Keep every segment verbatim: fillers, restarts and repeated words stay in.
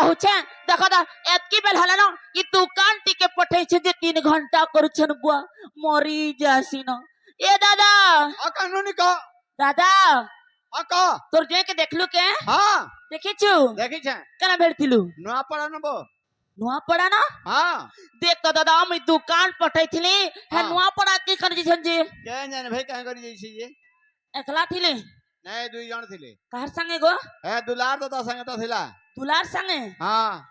पहुँचे, देखो दा, एतकी बेल हला ना, ई दुकान टिके पठैछे जे तीन घंटा करुछन बुआ, मरी जासी ना। ए दादा। आ, कानूनी का? दादा। आ, का? तोर जे के देखलू के? हाँ। देखिछु? देखिछे। केना भेटथिलू? नुआ पड़ा न बो। नुआ पड़ा ना? हाँ। देख तो दादा, मैं दुकान पठैथिली, है हाँ। नुआ पड़ा की कर जैसन जी? के जाने भाई, कहाँ कर जैसी जी? एकला थिले? नहीं, दुई जन थिले। कहर संगे गो? ए, दुलार दादा संगे तो थिला। दुलार संगे? हाँ।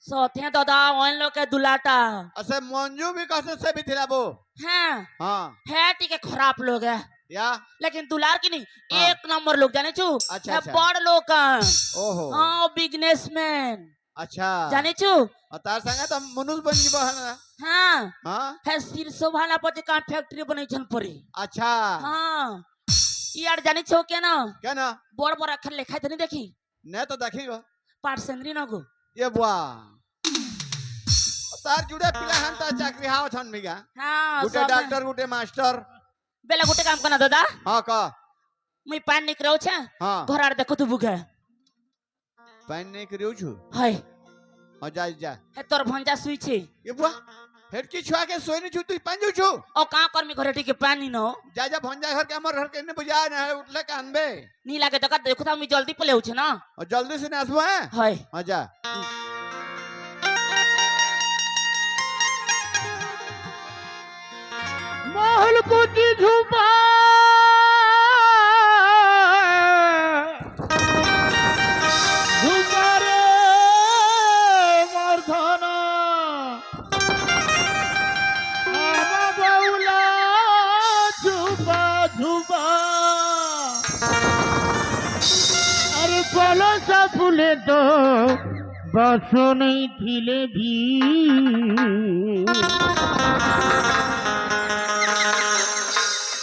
सोथे दादा, ओन लोग के दुलाटा। असे मंजू भी कसे से भी थिला बो। हाँ। हाँ। है ठीक है, खराब लोग है। या? लेकिन दुलार की नहीं, हाँ। एक नंबर लोग जाने छु। अच्छा, है अच्छा। बड़ लोग का। ओहो। हाँ, बिजनेसमैन। अच्छा। जाने छु? और तार संगे तो मनुष्य बन जीवा है ना? हाँ। हाँ? है सिरसो वाला पर जे काम फैक्ट्री बनै छन परी। अच्छा। हाँ। यार जाने छो के ना? के ना? बड़ बड़ अखर लिखा है, नहीं देखी? नहीं तो देखी गो। पाठ सेंद्री ना गो। ये बुआ। तार जुड़े पिला हन तो चाकरी हाव छन मिगा। हाँ, गुटे सब डॉक्टर, गुटे मास्टर। बेला गुटे काम करना दादा। हाँ, का? मैं पान निकराव छे। हाँ। घर आर देखो तू बुगे। पान नहीं करियो छु। हाय। हाँ, जा, जा। हे तोर भंजा सुई छे। ये बुआ, हेटकी छुआ के सोई नहीं छु, तू पान जो छु। ओ, का कर मी घरे ठीक पानी न हो। जा, जा, भंजा घर के, हमर घर के ने बुझा ना है, उठले कानबे। नी लागे तो का देखो था, मी जल्दी पले उठे ना। और जल्दी से नाचबो है। हाय। हाँ, जा। महलपति झुमा, झुमा रे मर्दना, आमा बौला झुमा, झुमा। अरे पलसा फुले तो बसो नहीं थिले भी।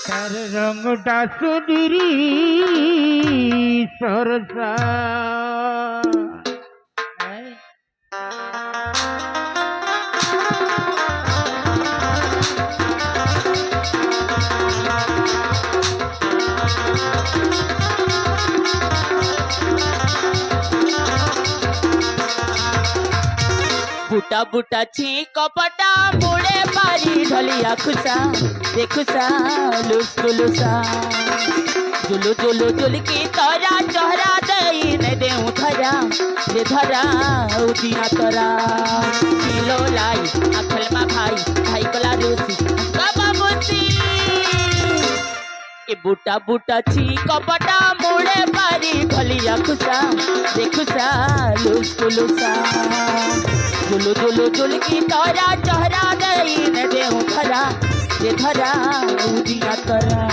तार रंगटा सुधरी सरसा। बुटा बुटा छी कपटा मुड़े पारी ढलिया खुसा, देखुसा, लुसकुलुसा। जुलु जुलु जुलकी तोरा चेहरा देई ने देऊ धरा, जे धरा उदिया तोरा। किलो लाई, अखल मा भाई, भाई कला रूसी, बाबा बुसी। ए बुटा बुटा छी कपटा मुड़े पारी ढलिया खुसा, देखुसा, लुसकुलुसा। जुलु जुलु जुलकी तोरा चेहरा देई ने देऊ धरा, जे धरा उदिया तोरा।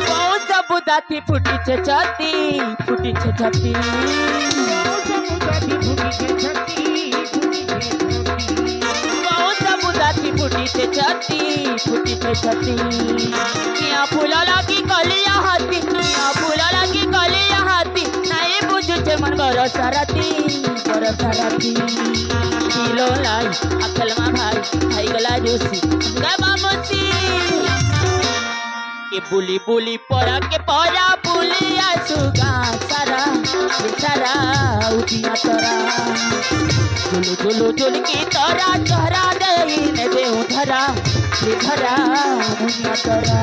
बहुत बुदाती फुटी छे छाती, फुटी छे छाती। बहुत बुदाती फुटी छे छाती, फुटी छे छाती। किया फूला लागी कलिया हाथी, किया फूला लागी कलिया हाथी। नहीं बुझु छे मन बरसा राती, बरसा राती। किलो लाई, अखल मा भाई, भाई गला रूसी, गबा मुसी। ए बुली बुली परा के परा बुली आसु गा सारा, सारा उदिया तोरा। जुलु जुलु जुलकी तोरा चेहरा देई ने देऊ धरा, जे धरा उदिया तोरा।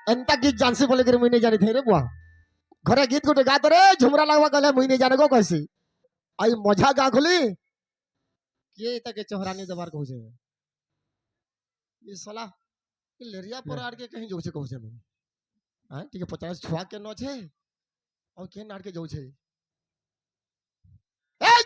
एंता गीत जानसी बोले के मुई नहीं जानी थे रे बुआ। घरे गीत गोटे गात रे, झुमरा लगवा गले मुई नहीं जाने को कैसी। आई मझा गाँव खुली। के तके चोहरानी दबार कहू छे। ये साला, ये लेरिया पर आड़ के कहीं जाऊ छे कहू छे मैं। हाँ, ठीक है, पचास छुआ के नौ छे। और के नाड़ के जाऊ छे। ए!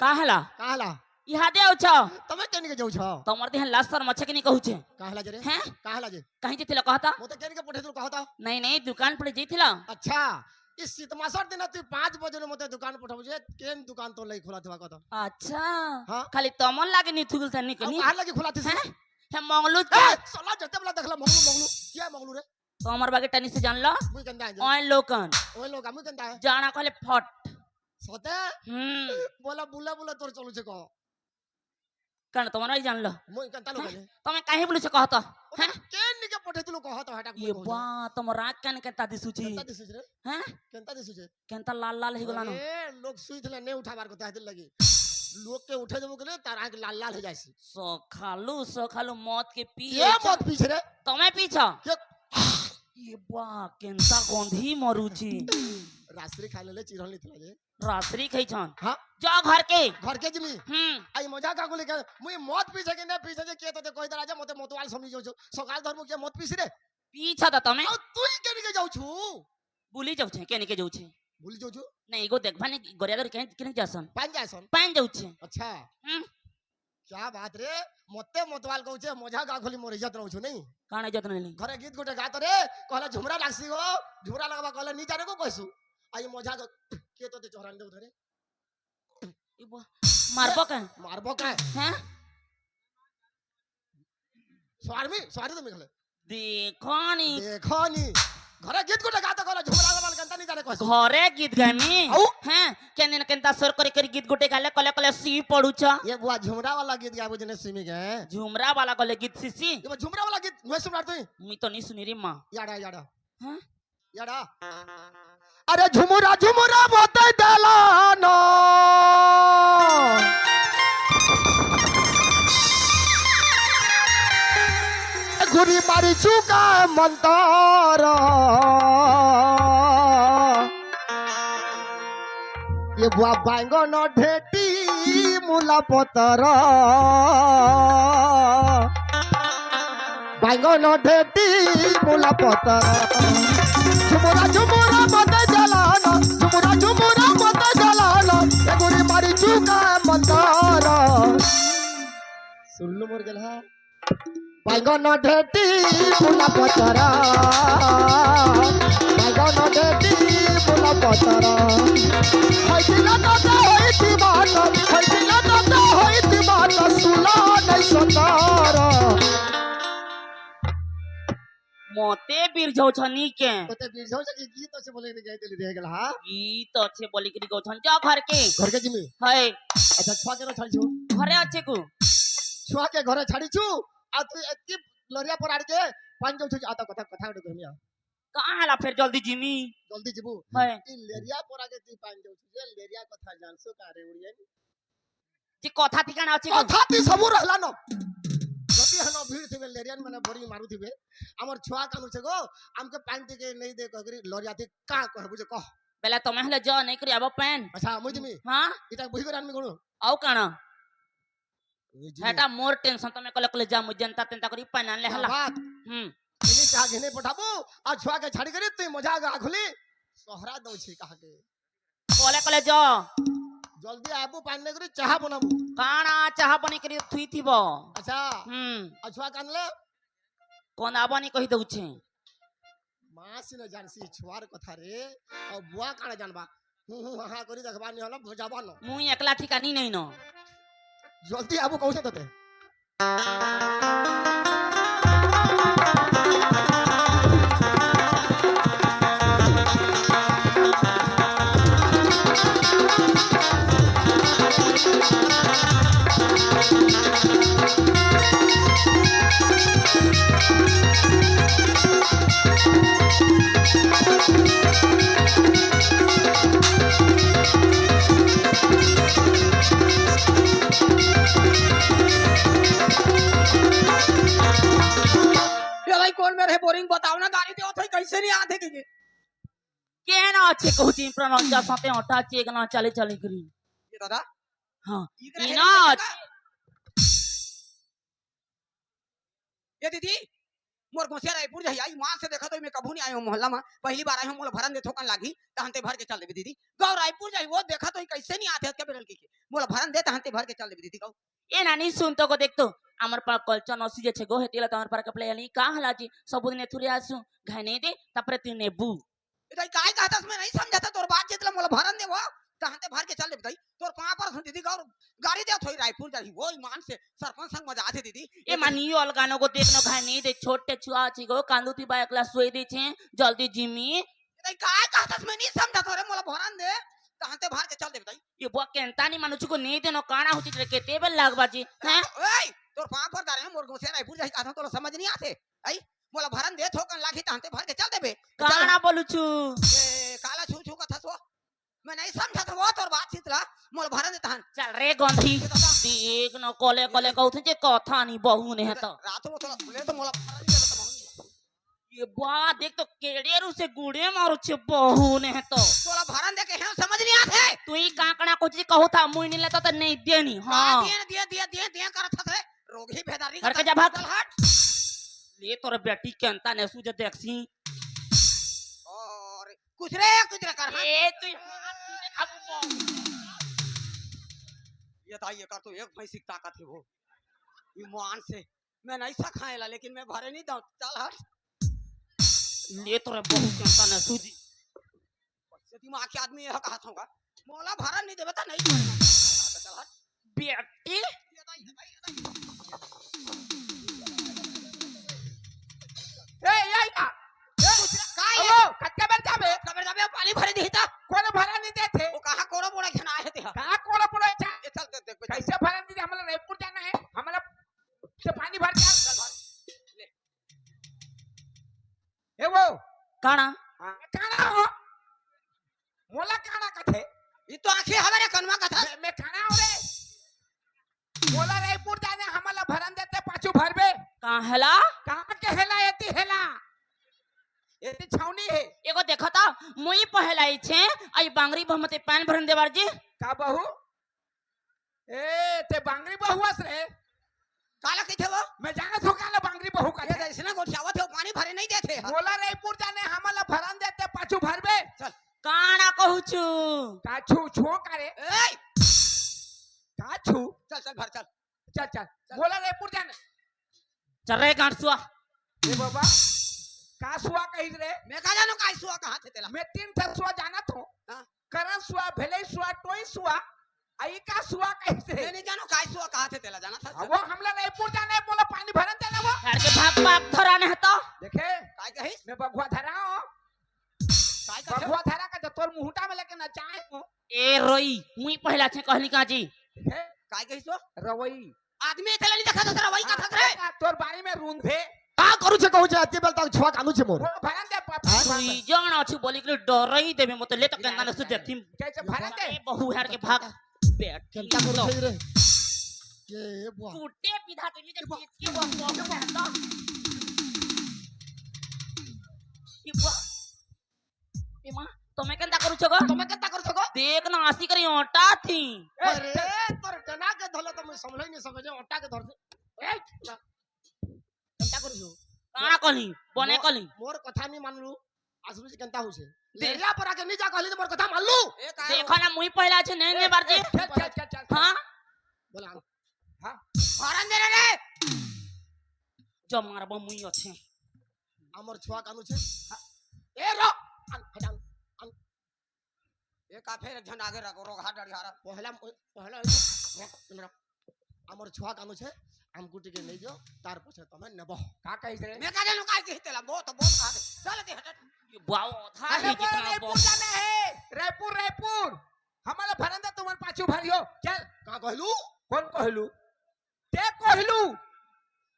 का हला? का हला? इहा दे आउ छ। तमे केनी के जाउ छ? तमर देह लाज शर्म छे कि नहीं कहू छे? का हला जे रे? हैं? का हला जे? कहीं जेथिला कहता? मोते केनी के पठे तू कहता? नहीं, नहीं, दुकान पर जेथिला। अच्छा, इस सीतमासर दिन तू पाँच बजे ने मोते दुकान पठाबू जे, केन दुकान तो लई खोला थवा कहता? अच्छा, हाँ? खाली तमन लागे नहीं थुगल था नहीं अब कहीं? कहाँ लगी खोला थी? हैं? हे मंगलू ए, का? साला जते बला देखला मंगलू, मंगलू, क्या मंगलू रे? तो हमर बागे टनी से जान लो। मुई केंता है? ओए लोकन। ओए लोका, मुई केंता है? जाना कहले फट। सते? हम्म। बोला, बुला, बुला, तोर चलू छे कह। कन तमर बागे जान लो। मुई केंता लोका हैं? जे? तमे काहे बोलू छे कहत? ओते हैं? केन निके पठे तू लोग कहत हटा ये कोई बा, तमर आँख केन केंता दिसु छी? केंता दिसु छे रे? हैं? केंता दिसु छे? केंता लाल लाल ही गला न। अरे, लोग सुई थले नहीं उठाबार को ताहे लगी। लोग के उठे देबो के लिए तार आँख लाल लाल हो जाए सी। सखालू, सखालू मौत के पी ये छे। मौत पी छे रे। तमे पी छे? ये ये बा, केंता गंधी मरू छी। रात्रि खा लेले चिरहन लिथला जे। रात्रि खई छन। हाँ? जा घर के। घर के जिमी। हम्म। आई मजा का को लेके, मुई मौत पी छे कि नहीं पी छे जे के तो ते कोई तरह जा, मोते मोतवाल समझी जो, जो। सकाल धर्म के मौत पी सी रे। पी छे त तमे? अब तू ही केनी के जाऊ छु? बुली जाऊ छे, केनी के जाऊ छे? बुली जाऊ छु? नहीं, एगो देखबा नहीं, गोरिया गोरी केनी, केनी जासन? पान जासन? पान जाऊ छे। अच्छा। हम्म। क्या बात रे, मोते मोतवाल कहू छे, मझा गाँव खोली मोर इज्जत रहू छु नहीं? कान इज्जत नहीं ली? घरे गीत गोटे गात रे, कहला झुमरा लागसी गो, झुमरा लगबा कहला नी जाने को कहसु। आई मझा ग-, के तो ते चोहरान दे उधरे। ई बा-, मारबो का? मारबो का? हैं? स्वारमी, स्वारी तो मिखले। देखो नी। देखो नी। घरे गीत गोटे गात कहला झुमरा लगबा केंता नी जाने कहसु। घरे गीत गामी? आउ? हैं? केने न केंता सोर करी करी गीत गोटे गाले कले कले सी पड़ू छ। ये बुआ झुमरा वाला गीत गाबो जने सिमी के। झुमरा वाला गले गीत सीसी। ये बा झुमरा वाला गीत मैं सुनार तू। मी तो नहीं सुनी रे माँ। याडा, याडा। हाँ? याडा। अरे झुमुरा झुमुरा मते दलाना। गुरी मारी चुका मंतारा। ये बुआ बैंगन ढेटी मुला पतर। बैंगन ढेटी मुला पतर। झुमुरा झुमुरा मते जलाना, झुमुरा झुमुरा मते जलाना, ए गुरी मारी चुका मंतर। सुन लो मोर गेलहा। बैंगन ढेटी मुला पतर। बैंगन ढेटी मुला पतर। होई दिला दादा होई ती बात, होई दिला दादा होई ती बात, सुला नहीं सतर। मोते बिरझौ छनी के। मोते बिरझौ छनी गीत अच्छे बोले के गई दिल्ली रह गेल, हाँ? गीत अच्छे बोले के गौ छन। जा घर के। घर के जिमी? है। अच्छा, छुआ के छाड़ी छु? घरे अच्छे को। छुआ के घरे छाड़ी छु? आ तू एतकी लरिया पर आड़ के पान जाऊ छु, आता कथा, कथा उठे घमिया। कहाँ हला फिर जल्दी जिमी? जल्दी जिबू? है। ई लरिया पर आके तू पान जाऊ छु, ये लरिया कथा जान सो का रे उड़ियन? जे कथा ठिकाना अछि को? कथा ती सबू रहला न। जति हन भीड़ थिबे, लेरियन मने बड़ी मारू थिबे। हमर छुआ कानु छे गो, हमके पानी टिके नहीं दे कहकरी लरिया ती का कह बुझे कह। बेला तमे हले ज नहीं करी अब पेन। अच्छा, मुझे मी। हाँ? इटा बुझी कर आनमी गुणु। आउ काना? हेटा मोर टेंशन तमे कले कले जा मुझे जनता तेंता करी पेन आनले हला। बात। हम्म। इनी चाह घेने पठाबू, आ छुआ के छाड़ी करी, तू मजा आगा आखुली। सोहरा दो छी कहा के। कले कले जा। जल्दी आबू, पानी नहीं करी, चाह बनाबू। काना चाह बनी करी थुई थी बो। अच्छा। हम्म। आ छुआ कान ले? कौन आबा नहीं कही दउछे। माँ सी न जानसी छुआर कथा रे, और बुआ काना जानबा। हूँ, हूँ, हाँ, हाँ, करी देखबा नहीं होला, भजाबा न। मुई एकला ठिकानी नहीं न। जल्दी आबू, कहू से तते। ए बोरिंग, बताव ना, गारी देवत होही, कइसे नइ आत हे कहिके। के ना अच्छे कहूँ चिन प्रणाम जा साथे ओटा चेक ना चले चले करी। ये दादा, हाँ, ई करे ई हे ना ना अच्छे। ये दीदी, मोर गोसिया रायपुर जाही, ईमान से देखत होही, मैं कभू नइ आय हों मोहल्ला म, पहिली बार आय हों, मोला भरन दे थोकन लागही, तहन ते भर के चल देबे दीदी। गौ रायपुर जाही, वो देखत होही कइसे नइ आत हे अतका बेर ले कहिके, मोला भरन दे, तहन ते भर के चल देबे दीदी गौ। ए नानी, सुन तो गो, देख तो, हमर पारा कलचा नसी जे छे गो हे, तेला तो हमर पारा के पले आली, का हला जी, सबो दिन एथुरे आसू, घाय नइ दे, तपरे तू नेबू। ए दाई, काय कहत हस, मैं नइ समझत हों तोर बातचीत ला, मोला भरन दे वो, तहन ते भर के चल देबे दाई। तोर पाँव परथों दीदी गौ, गारी देवत होही रायपुर जाही, वो ईमान से सरपंच संग मजा आथे दीदी। ए मानी, अलगानो गो देख न घाय नइ दे, छोटे छुआ छी गो, कांदू ती बायक ला सोई दे छे, जल्दी जिमी। ए दाई, काय कहत हस, मैं नइ समझत हों रे, मोला भरन दे, तहन ते भर के चल देबे दाई। ए बुआ, केंता नइ मानू छी गो, नइ देनो, काना होची रे, केते बेर लागबा जी, हैं? ओए, तोर पाँव परथों रे, मोर गोसिया रायपुर जाही कहत हों, तोला समझ नइ आथे, अई? मोला भरन दे, थोकन लागही तहन ते भर के चल देबे। चल। काना बोलू छू? ए, काला छू छू कथस वो? मैं नइ समझत हों वो तोर बातचीत ला, मोला भरन दे तहन। चल रे गोंधी, ये दादा। देख न कोले कोले कहत हे जे कथा नइ बहू ने हे तो। रात वो तो ले तो मोला भरन दे तो बहू ने। ए बुआ, देख तो केड़े रू से गुड़े मारो छे बहू ने हे तो। तोला भरन दे केहेंव समझ नइ आथे। तुही काकड़ा कुछ कहत हस, मुई नइ लेता त नइ देनी। हाँ। दे, दे, दे, दे, दे करत हस रे। रोगही भेदारी घर के करत जा भाग। चल हट। ले तोर बेटी केंता ने सूझे देखसी। अरे कुछ रे, कुछ रे कर, हाँ। ए, तू हाथ में खाबू। ये दाई, एकर तो एक भैंसी के ताकत हे वो। ईमान से, मैं नइ सखाय ला, लेकिन मैं भरे नइ दंव। चल हट। ले तोर बहू केंता ने सूझी। से दिमाग के आदमी यह कहत होगा, मोला भरन नइ देबे त नइ भरना। चल हट। बेटी। ए, ए, ए, का? ए, का ये? अबो, कतका बेर जाबे? कतका बेर जाबे? पानी भरे दिही त। कोन भरन नइ देथे? वो कहाँ कोड़ो बोड़ा घेना हे तेहा? कहाँ कोड़ो बोड़ा हे? ए, चल, देख, देख, देख। कइसे भरन दिही? हमला रायपुर जाना हे। हमला से पानी भर के आ। चल, भर। ले। ए वो। काना? हाँ, काना हो? मोला काना कथे? ई तो आँखी हवे रे, कनवा कथा। मैं, मैं काना हो रे? मोला रायपुर जाने, हमला भरन देते, पाछू भरबे। कहाँ हेला? कहाँ के हेला, एती हेला? एती छावनी हे। एगो देखा त, मुई पहला ही छे, आई बांगरी बहुमते पान भरन देवार जी। का बहू? ए, ते बांगरी बहू अस रे? काला कहिथे वो? मैं जानत हों काला बांगरी बहू का ये थे। तो इसने गोठियावत हे, पानी भरे नइ देथे। मोला रायपुर जाने, हमला भरन देते, पाछू भरबे। चल। काना कहू छू? का छू, छू का रे? ए! का छू? चल, चल, भर, चल। चल, चल। चल। मोला रायपुर जाने। चल रे गांठ सुआ। ए बाबा, का सुआ कहिस रे? मैं का जानों का सुआ कहाथे तेला? मैं तीन ठा सुआ जानत हों। हाँ। करन सुआ, भेलई सुआ, टोई सुआ, आ ई का सुआ कहिस रे? मैं नइ जानों का सुआ कहाथे तेला, जानत हस? अब वो हमला रायपुर जाने, मोला पानी भरन देना वो। घर के भाग भाग धरा नहीं तो। देखे? काय कहिस? मैं बघुआ धरा हों। काय कहिस? बघुआ धरा का तो तोर मुहूटा में लेके नचाए हों। ए रोई, मुई पहला छे कहली का जी। देखे? काय कहिस वो? रवई। आदमी एथे ले नइ देखा तो रवई का थक रे। का तोर बारी में रूंधे। का करू छे कहू छे, अति बेल तक छुआ कानू छे मोर। वो भरन दे पाप। हाँ? तू ई जाना छु बोली के डरई देबे मत, ले तो केंता ने सु देखी। कइसे भरन दे? ए बहू हर के भाग। बैठ। केंता करू छे रे? के बुआ। टूटे विधा तो नहीं देखी, के बुआ, बुआ, बुआ, बुआ। ए माँ, तमे केंता करू छो गो? तमे केंता करू छो गो? देख ना, आसी करी ओटा थी। ए, अरे। ते तोर डना के धोले तो मैं संभले नहीं सके जे ओटा के धर से। ए, केंता करू छो? काना कहली, बने मो-, कहली। मोर कथा नहीं मानलू, आसुरी से केंता होछे? दे। एरिया पर आके नहीं जा कहली तो मोर कथा मानलू। ए, का देखो ना, मुई पहला छे, नहीं, ए, नहीं बार ए, जी। चल, चल, चल, चल, चल। हाँ? बोला। हाँ? हरान दे रे। जो मारबो मुई अच्छे। हमर छुआ कानू छे। ए रो, अन, हटाओ, अन। ए का फेर एक झन आगे रखो, रोगहा डड़िहारा। पहला, पहला, हमर छुआ कानू छे, आम कुटी के नहीं जो, तार पछे तमे नेबो। का कहिस रे? मैं का जानू का कहिस तेला, बहुत, बहुत कहा दे। चल दे, हट, हट। ये बाओ था अरे ही वो जितना रायपुर बहुत। जाना है, रायपुर, रायपुर। हमला भरन दे, तुमन पाछू भरियो। चल। का कहलू? कौन कहलू? ते कहलू।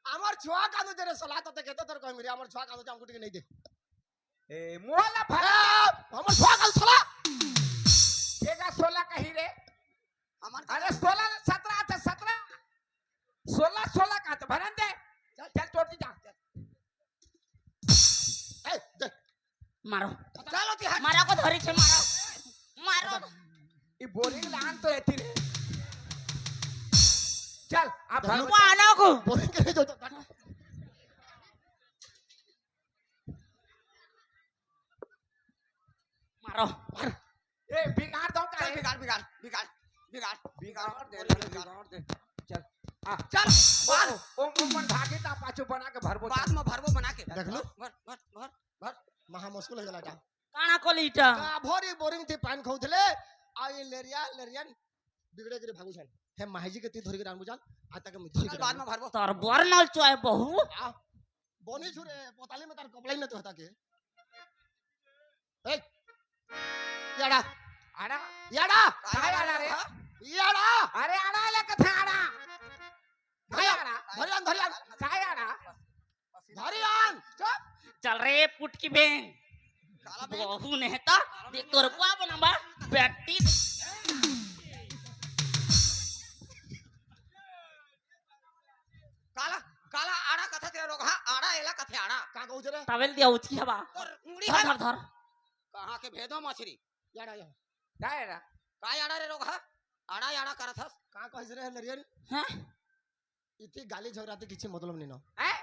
हमर छुआ कानू तेरे सलाह तो ते कहते तेरे कह मेरे, हमर छुआ कानू जाम कुटी के नहीं दे। ए, मोला भरा। ए, हमर छुआ कानू सलाह। केगा सोलह कही रे? हमर अरे सोलह ना, सत्रह था, सत्रह। सोलह, सोलह का तो भरन दे। चल। चल, चोटी जा। चल। मारो। चलो ती हट। मारा को धरी छे, मारो। मारो। ई बोरिंग लान तो रहती रे। चल, आप धनु को आना को। बोरिंग के जो मारो। ए, बिगाड़ दो का चल, है? बिगाड़, बिगाड़, बिगाड़, बिगाड़, बिगाड़ दे, बिगाड़ दे। चल। आ, चल, ओ, मार। ओ, ओ, मन भागे ता पाछू बना के भरबो, बाद चल। में भरबो बना के। देख लो। भर, भर, भर, भर। महा मुश्किल हो गला जा। काना को लीटा। का भरी बोरिंग थी पान खौथले, आ ये लेरिया, लेरियन बिगड़े गिरे भागू छन। हे माही जी के ती धोरी के रान बुझाल, आ तक में धोरी के चल, बाद रान में भरबो। तर बर नल चोय बहू। आ, बोनी छुरे, पोताली में तार कपड़ा ही न तो हता के। ए, याड़ा। आड़ा? याड़ा। काय आड़ा रे? याड़ा। अरे आड़ा ले कथे आड़ा। काय आड़ा? धरियान, धरियान। काय आड़ा? धरियान। चुप। चल रे पुटकी बेंग। काला बेंग। बहू ने ता देख तोर बुआ बनबा। बेटी। काला, काला आड़ा कथा तेरा रोगहा, आड़ा एला कथे आड़ा। का कहू रे? टॉवेल दिया उचकी हवा। तोर मुड़ी धर, है। धर, धर। कहाँ के भेदो मछरी? याड़ा, याड़ा। का याड़ा? का याड़ा रे रोगहा? आड़ा याड़ा करत हस? का कहिस रे लरियन? हैं? इति गाली झगड़ा थी किछि मतलब नी न। हैं?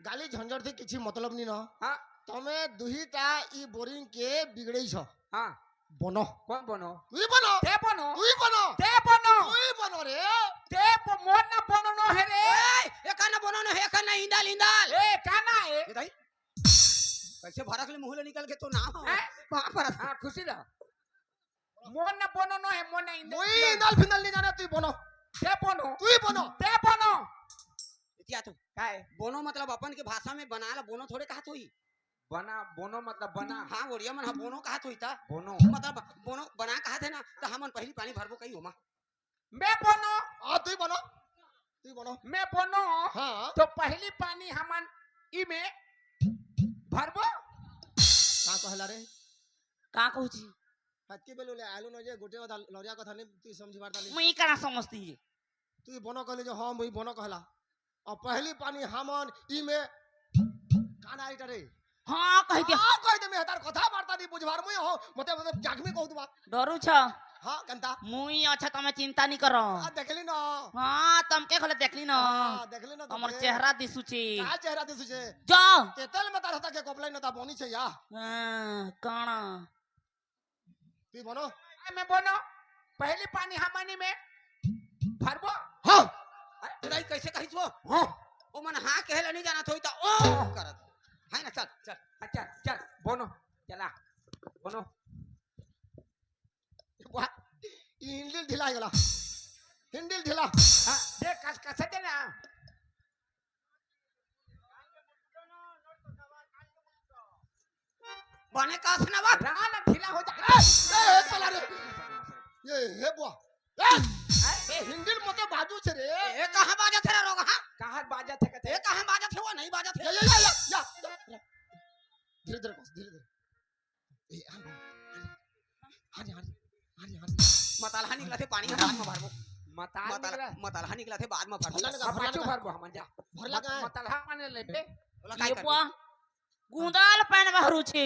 गाली झंझट थी किछि मतलब नी न। हाँ। तमे दुही ता ई बोरिंग के बिगड़े छ। हाँ। बनो। कौन बनो? तुई बनो। ते बनो। तुई बनो। ते बनो। तुई बनो रे। ते ब-, मोर ना बनो न हे रे। ए, एका ना बनो न हे, एका ना इंदल, इंदल। ए, का ना हे? ए दाई, कैसे भरक ले मुँह ले निकल के तो ना हो। हैं? वहाँ पर हाँ, खुशी रह। मोर ना बनो न हे, मोर ना इंदल, मुई इंदल। इंदल फिंदल नहीं जाना, तुई बनो। ते बनो। तुई बनो। ते बनो। इतिया तू। काय? बनो मतलब अपन के भाषा में बना ला, बनो थोड़े कहा थोई। बना, बनो मतलब बना। हाँ, ओड़िया मन हा बनो कहा थोई ता। बनो। मतलब बनो बना कहा थे ना, तो हमन पहली पानी भरबो कही होमा। मैं बनो। हाँ, तुई बनो। तुई बनो। मैं बनो। हाँ। तो पहली पानी हमन ई में भरबो। का कहला रे? का कहू जी? हतकी बेलू ले आलू न जे गोटे कथा, लौरिया कथा नहीं, तुई समझी बात नहीं। मुई का ना समझती है। तुई बनो कहले जो हाँ, मुई बनो कहला। और पहली पानी हमन ई में काना आइटा रे। हाँ, कह दे। हाँ, कह दे, मैं तार कथा वार्ता नहीं बुझबार मुई हो, मते, मते जाग में कहू तू बात। डरू छ? हाँ, कंता। मुई अच्छा, तमे चिंता नहीं करो। आ, देखली ना। हाँ, तमके खले देखली ना। हाँ, देखली ना हमर तमके। चेहरा दिसुची। का चेहरा दिसुचे? जा। तेतल में तार हता के कोपलाई ना ता बोनी छे या। हाँ, काना। तुई बनो। ए, मैं बनो। पहली पानी हमनी में भरबो। हाँ। अरे, नहीं, कैसे कहिस वो? हाँ। ओ मन हाँ कहेला नहीं जाना थोई तो ओ करत। है ना, चल, चल। हाँ, चल, चल, बनो। चला, बनो। वाह, ई हिंडिल ढिला गेला। हिंडिल ढिला। हाँ, देख, कस-, कसे दे ना। बने का सुनावा? रान ढीला हो जा। ए, ए, ए, साला रे। ये, हे बुआ। ए, ए, हिंडिल मते बाजू छे रे। ए, कहाँ बाजत हे रे रोगहा? कहाँ बाजत हे कथे? ए, कहाँ बाजत हे? वो नहीं बाजत हे। या, या, या, या, या। धीरे, धीरे, बस, धीरे, धीरे। ए, आ, आ, आ, आ, आ, आ। मतालहा निकला थे, पानी ह बाद में भरबो। मताल मतल-, निकला। मतालहा निकला थे, बाद में भरबो। भरला लगा, अब भरला पाछू लगा। भरबो हमन जा। भरला मत-, का? मतालहा माने लेबे। बोला ये काय करबे? बुआ, गुंदाल पान बहरू छे।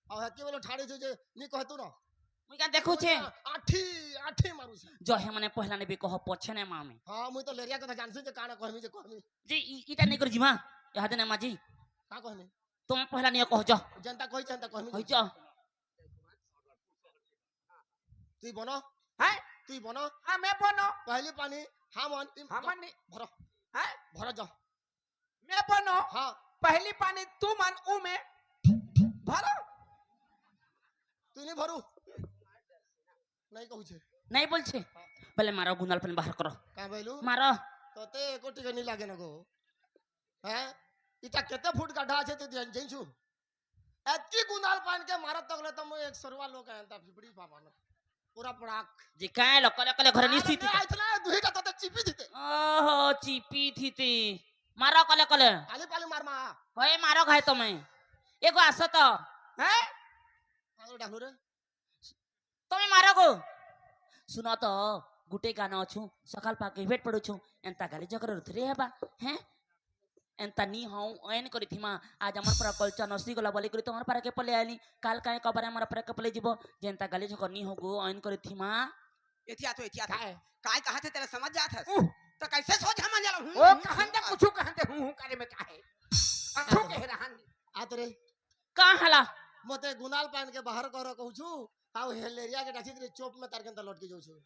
अउ हकी बोलो ठाड़ी छे जे, नी कहतू ना। मुई का देखू छे? आठी, आठी मारू छे। जो हे मने पहला ने भी कहो, पछे ने मामी। हाँ, मुई तो लेरिया कथा जानसु जे काना कहमी जे कहमी। जी, ई, इटा नहीं कर जी माँ। यहाँ देने माँ जी। का कहमी? तुम पहला नहीं कहो, जा। जनता कही, जनता कहमी। होई जा। तुई बनो। हैं? तुई बनो। हाँ, मैं बनो। पहली पानी, हमन, इम-, हमन नहीं। भरो। हैं? भरो जा। मैं बनो। हाँ। पहली पानी तू मन ऊ में भरो। तू नहीं भरू। नहीं कहू छे। नहीं बोल छे। हाँ। पहले मारो गुंदाल पान बाहर करो। का बोलू? मारो। तो ते एको टिके नहीं लागे ना गो। हैं? इटा केते फुट गड्ढा छे ते जान, जान छु? एतकी गुंदाल पान के मारत तक ले तो मैं एक सरवा लोग आया था, फिफड़ी पापा ने। पूरा पड़ाक। जी, काहे लो, कले, कले घरे अरे निश्चित नहीं, थी। इतना दुहिटा तो, तो चिपी थी ते। ओहो, चिपी थी ते। मारो कले, कले। पाली, पाली मार मा। होए, मारो घाय तो मैं। एगो आसो तो। हैं? अरे डालू रे। तमे मारो गो। सुनो तो, गुटे गाना अछु, सकाल पाके भेट पड़ू छु, एंता गाली जकर रुत रे हबा, हैं? एंता नी हूँ, ओइन करिथी माँ। आज हमर पर कल चनसी गोला बलि करी, तोहर पर के पले आली। काल काहे कबरे हमर पर के पले जीबो, जेंता गली झोकर नी होगो, ओइन करिथी माँ। एतिया तो, एतिया तो। काय? काय कहत हे तेला समझ जात हस? उह। तो कैसे सोच हम जालो? हूँ, ओ, हूँ, कहन दे, हूँ। कुछु कहन दे, हूँ, हूँ, करे में का हे? अथो के रहन दे। आ तो रे। का हला? मोते गुनाल पान के बाहर करो कहू छु, हाउ हेलेरिया के डासी तेरे चोप में तार के अंदर लौट के जाऊ छु।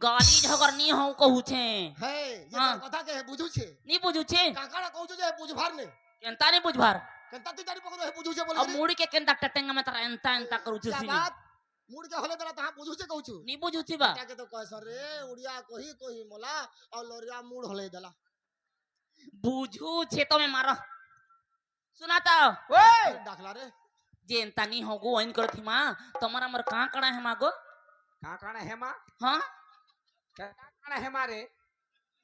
गाली झगड़ नी हूँ कहू छे। हे, ये हाँ। तार कथा के हे, बुझू छे। नी बुझू छे। काका ना कहू छु जे बुझ भार ने। केंता नी बुझ भार? केंता ती तारी पकड़ो हे, बुझू छे बोले अब रे। मुड़ी के केंता टटेंगा में तारा एंता, एंता करू छे क्या सीने। बात? मुड़ के होले देला तहाँ बुझू छे कहू छु। नी बुझू छी बा। बेटा के तो कह सर रे, उड़िया कोही कोही मोला, और लोरिया मुड़ होले देला। बुझू छे तो मैं मारा। सुना तो। ओए! डाकला रे। जे एंता नी होगो, ओइन करथी माँ, तोमर अमर काकड़ा हेमा गो? काकड़ा हेमा? हाँ? काकड़ा हेमा रे?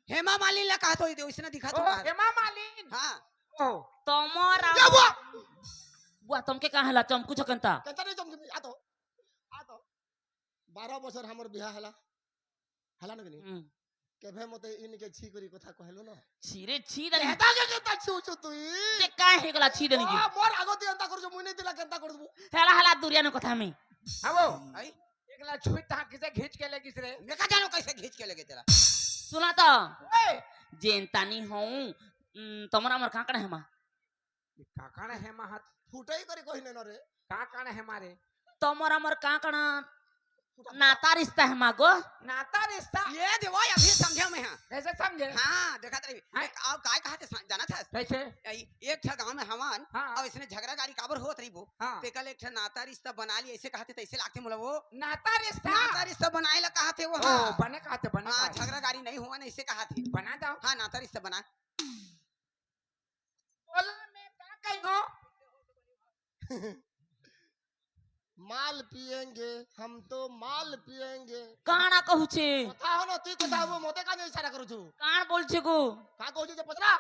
हेमा मालिन ला कहत होई दे, ओइसने दिखत ओ, होगा। हेमा मालिन? हाँ। ओ। तोमर क्या हुआ? बुआ, तुमके कहाँ हला चमकू छकंता? केंता नहीं चमकू, आ तो, आ तो। बारह बछर हमर बिहा हला, हला न कि नहीं? हम्म। केभे मोते इनके छी करी कथा कहलो न। छी रे, छी देनी। केंता के केंता छू छू तू ई? ते काहे गला छी देनी की? आ, मोर आगो ती अंता कर जो मुने दिला केंता कर दबू। हला, हला, दुरिया न कथा में। हाँ वो। आई? एकला छुई ता किसे घींच के लेगिस रे? मैं का जानो कैसे घींच के लेगे तेला। सुना तो। ओए! जेंता नी हूँ, उम, तोमर अमर काकड़ा हेमा? ये काकड़ा हेमा हाथ। फुटई करी कोही ने न रे। काकड़ा हेमा रे? तोमर अमर काकड़ा फुटा। नाता रिश्ता हेमा गो? नाता रिश्ता? ये दे वो अभी समझे मैं हाँ। कैसे समझे? हाँ, देखा तेरी। हाँ। एक आव काय कहत हे सा-, जानत हस? कैसे? ए-, एक ठा गाँव में हवन, हाँ। और इसने झगड़ा गाड़ी काबर होत रही वो। हाँ। तेकल एक ठा नाता रिश्ता बना ली, ऐसे कहत हे, तैसे लागथे मोला वो। नाता रिश्ता? नाता रिश्ता बनाए ला कहत हे वो, ओ, हाँ। बने कहत हे, बने हाँ, कहत हे। झगड़ा गाड़ी नहीं हुआ ना, ऐसे कहत हे। बना दो। हाँ, नाता रिश्ता बना। बोला मैं का कही हो? माल पिएंगे, हम तो माल पिएंगे। काना कहू छे? कथा हो ना, तू कथा हो, मोते का नहीं इशारा करू छु। कान बोल छे गो? का कहू छे जे पचरा?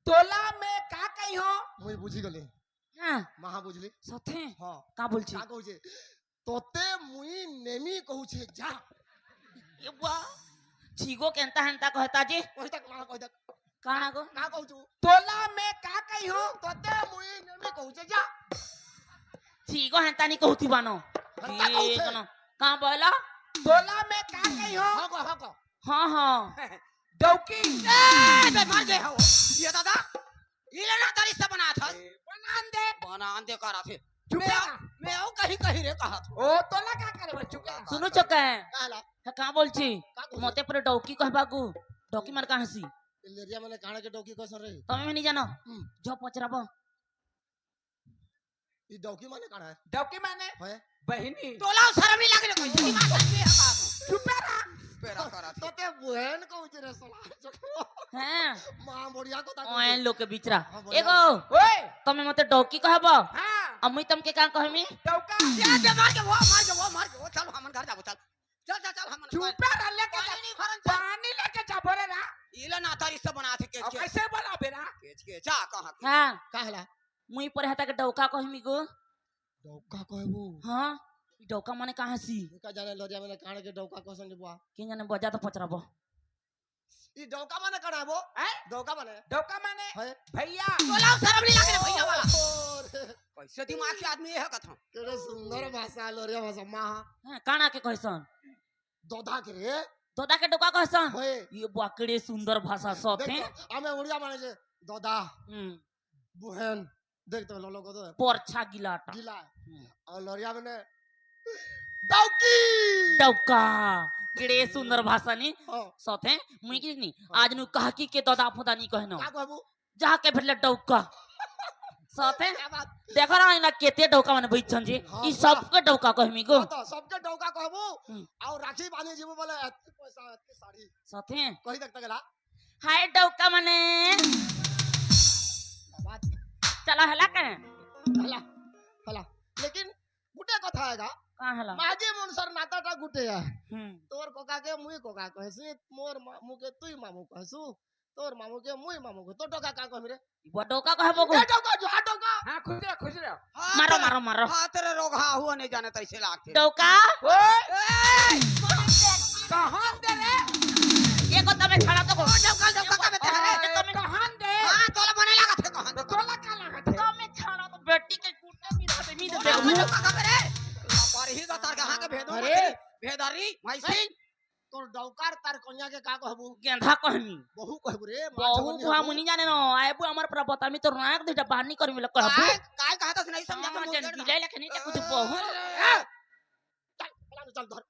तोला मैं का कही हो? मुझे बुझी गले। हाँ। महा बुझली। सथे? हाँ। का बोल छे? का कहू छे? तोते मुई नेमी कहू छे जा। ये बुआ, छीगो केंता हेंता कहता जी। कोई तक, महा कोई तक। काना गो? ना कहू छु। तोला मैं का कही हो? तोते मुई नेमी कहू छे जा। छीगो हेंता नी कहू थी बानो। हेंता कहू छे। ये कनो। का बोला? तोला मैं का कही हो? हाँ को, हाँ को। हाँ, हाँ। डौकी। ए, बे मर गए हो। ये दादा, ये ले ना तारी से बना था। बनान दे। बनान दे करा थे। चुप मैं, रहा। मैं आऊ कहीं कहीं रे कहा था। ओ, तोला का करे बस चुप रहा। सुनो चुप है। का ला? हाँ, का बोल छी? का बोल? मोते पर डौकी कहबा गु। डौकी माने कहाँ सी? लेरिया माने कान के डौकी कसन रे? तमे में नहीं जानो। हम्म। जो पचराबो। ई डौकी माने कान है? डौकी माने? है? बहिनी। तोला शर्म नहीं लागे कोई? दिमाग खराब है का? चुप रहा। पेरा करा थे। तोते बहन को उजरे सोला। हैं? माँ बढ़िया को ताको। ओए लोग के बिचरा। हाँ, बढ़िया। एगो। ओए। तमे मोते डौकी कहबो? हाँ। अमुई तमके का कहमी? डौका। ये दे मार के वो, मार के वो, मार के वो। चल हमन घर जाबो, चल। चल, चल, चल, हमन चुपे रह, लेके जा। पानी नहीं भरन, चल। पानी लेके जा, बोले ना। इला नाता रिश्ता बना थे, केच, अब केच। कैसे बोला बेरा? केच, केच, जा, कहाँ के? हाँ। का हला? मुई पर हता के डौका कहमी गो। डौका कहबो? हाँ। ई डौका माने कहाँ सी? का जाने लोरिया माने कान के डौका कहसन रे बुआ। के जाने बजा तो पचराबो। ई डौका माने कड़ाबो? हैं? डौका माने? डौका माने? है। भैया। तोला शर्म नहीं लागे भैया वाला। ओ रे। कैसे दिमाग के आदमी ये है कथा? केड़े सुंदर भाषा, लोरिया भाषा, माँ। हाँ, काना के कहसन? दोदा के रे। दोदा के डौका कहसन? है। ये बकरे सुंदर भाषा सत देख है। तो, हमें उड़िया माने जे दोदा। हम्म। बुहेन। देख तो लो, लो को तो है। पोरछा गिलाटा। गिला। हम्म। और लोरिया माने डौकी। डौका। केड़े सुंदर भाषा नी। हाँ। सत है, मुई की नी। हाँ। आज नु कहा की के दोदा फोदा नी कहनो। का कहबो? जाके भेटले डौका। सत है? क्या बात? देखो ना, इना केते डौका माने बैठन जी। हाँ, ई पूरा। सबके डौका कहमी गो। हाँ, तो सबके डौका कहबो। हम्म। और राखी बांधे जीवो बोले, "अतके पैसा, अतके साड़ी।" सत है? कही तक तक ला। हाय डौका माने। बात। चला हला के? हला, हला। लेकिन गुटे कथा आएगा। का हला? माजी मुनसर नाताटा गुटे है। हम्म। तोर कोका के मुई कोका कहसु, मोर मामू के तुई मामू कहसु। तोर मामू के मुई मामू के, तो डौका का कहबी रे? ई बुआ डौका कहबो गो। ए डौका, जो हाथ डौका। हाँ, खुश रहो, खुश रहो। हाँ, मारो, तो मारो, मारो। हाँ, तेरे रोग, हाँ, हुआ नहीं जाने तो ऐसे लागते। डौका। ओए! ए! कहाँ दे रे? ये को तमे खड़ा तो को। ओ, डौका, डौका का बेटा है। ए, तमे कहाँ दे? हाँ, भाई सिंह, तोर डौका तार कन्या के का कहबू? गेंधा कहमी। बहू कहबू रे, माँ बहू छबनी बुआ हबू। मुनि जाने न, आए बुआ हमर पर बतामी तोर नाक दे बाहर नहीं करमी ल कहबू। काय, काय कहत हस नहीं समझा हाँ, तो जन मुंह गिलाई लखनी ते कुछ बहू। ए, चल, चल, चल धर।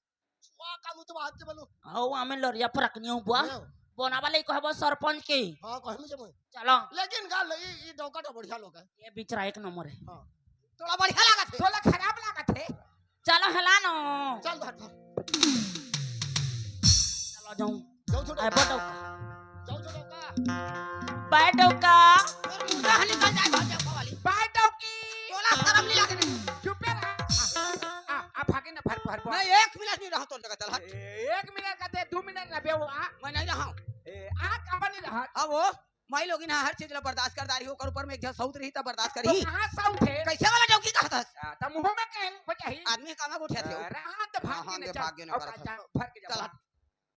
छुआ का मुतवा हाथ के बोलू। हौ, आमे लरिया फरकनी हूँ बुआ। हाँ। बोनावा ले कहबो सरपंच के। हाँ, कहमी जब। चलो। लेकिन गा, ई, ई डौका तो बढ़िया लोग है। ये बिचरा एक नंबर है। हाँ। तोला बढ़िया लागत है। तोला खराब लागत है। चलो, हला नो। चल, धर, धर। चलो, जाऊँ। जाऊँ, छोड़। आए, बैठ डौका। जाऊँ, छोड़, डौका। बैठ डौका। तोर मुर्दा हनी चल जाए, भाग डौका वाली। बैठ डौकी। तोला शरम नहीं लागे नहीं। चुपे रह। आ, आ, आ, भागे ना, भर, भर, भर। मैं एक मिनट नहीं रहा तोर जगह, चल हट। ए, एक मिनट का दे, दो मिनट ना बे, वो आ। मैं नहीं रहा हूँ। ए, आ, काबर नहीं रहा? अब वो माई लोगिन ह हर चीज ला बर्दाश्त कर डारी, ओकर ऊपर में एक झन सौत रही त बर्दाश्त तो करही। कहाँ सौत है? कैसे वाला डौकी कहत हस? आ, त मुंह में कहल हो जाही। आदमी कामा गोठिया थे। आ, रहा त भाग हाँ, के न दे चल। भाग के न और करत का हस। जा, भर के जा, चल भर। हट।